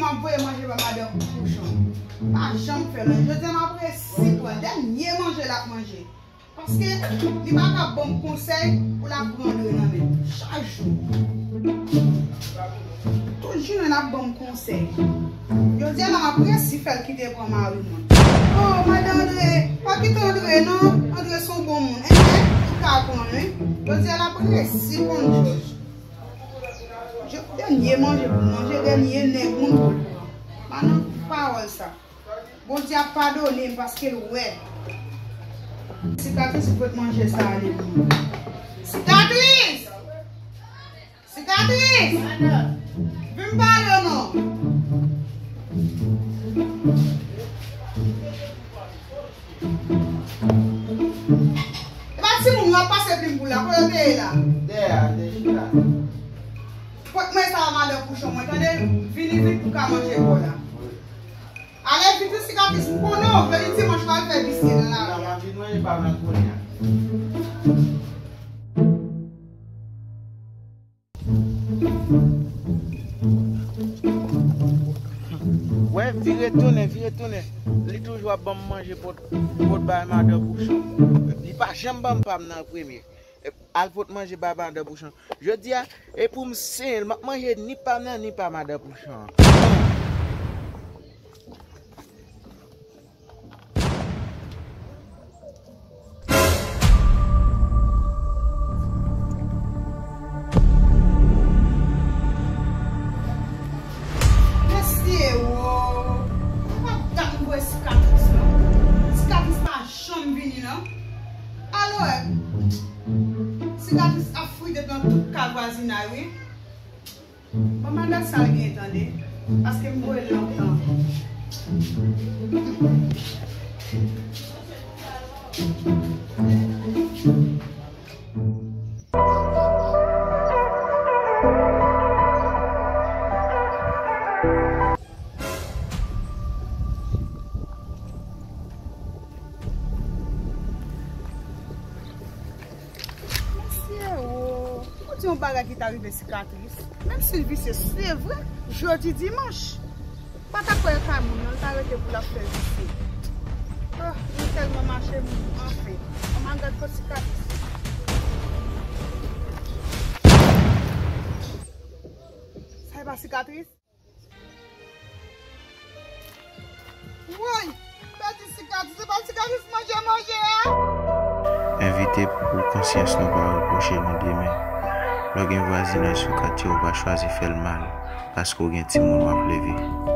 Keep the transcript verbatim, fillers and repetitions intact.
M ap voye manje bay madanm kouchon. Pa janm fè l anyen. Jodi a m ap resi pran l. Dènye manje l ap manje. Paske li pa ka ban m konsèy pou l ap pran Andre nan men m. Chak jou. Tout jounen l ap ban m konsèy. Jodi a la m ap resi fè l kite pran mari moun. Oh, madan Andre, pa kite Andre non. Andre se yon bon moun. Enben, li ka pran l wi. Jodi a l ap resi pran Jòj. Dènye manje pou manje, dènye nèg moun pou l pran. Pa nan pawòl sa. Bondye ap padone m paske l wè. Sikatris, fout manje sa ale pou mwen. Sikatris! Sikatris! Vin pale w non. E pa timoun w ap pase plim pou la, kote w te ye la? Dèyè a, te chita. Pot mwen sa a madan kouchon mwen, tande? Vini vit pou ka manje kò la. Ale vit wi Sikatris, m konnen w vle li dimanch w al fè visye nan lari a. Non, m ap vin manje pa m nan kounye a. Wè, vire tounen, vire tounen. Li toujou ap ban m manje pot, pot bay madan kouchon. Li pa janm ban m pa m nan premye. Al pot manje bay madan kouchon. Jodi a, e pou m senyen l, m ap manje ni pa m nan, ni pa madan kouchon an. Mesye, wo! Ou pa t ap voye Sikatris non. Sikatris pa janm vini non. Alò, Sikatris ap frite nan tout kay vwazinay wi. Bon, madan sa l gen tande, paske m voye l lontan. Mesye, wo! Ou di yon bagay ki ta rive Sikatris. Menm si l visye, se vre, jodi dimanch. Pa ta kwè l ka moun, non, l ta rete pou l ap fè visye. Oh, nou tèlman mache, m, anfen. Kòman gad kot Sikatris. Sa e pa Sikatris? Woy! Pèdi Sikatris, se pa Sikatris manje manje a? Envite pou konsyans nou pa repwoche nou demen. Lè w gen vwazinaj sou katye, ou pa chwazi fè l mal paske w gen timoun w ap leve.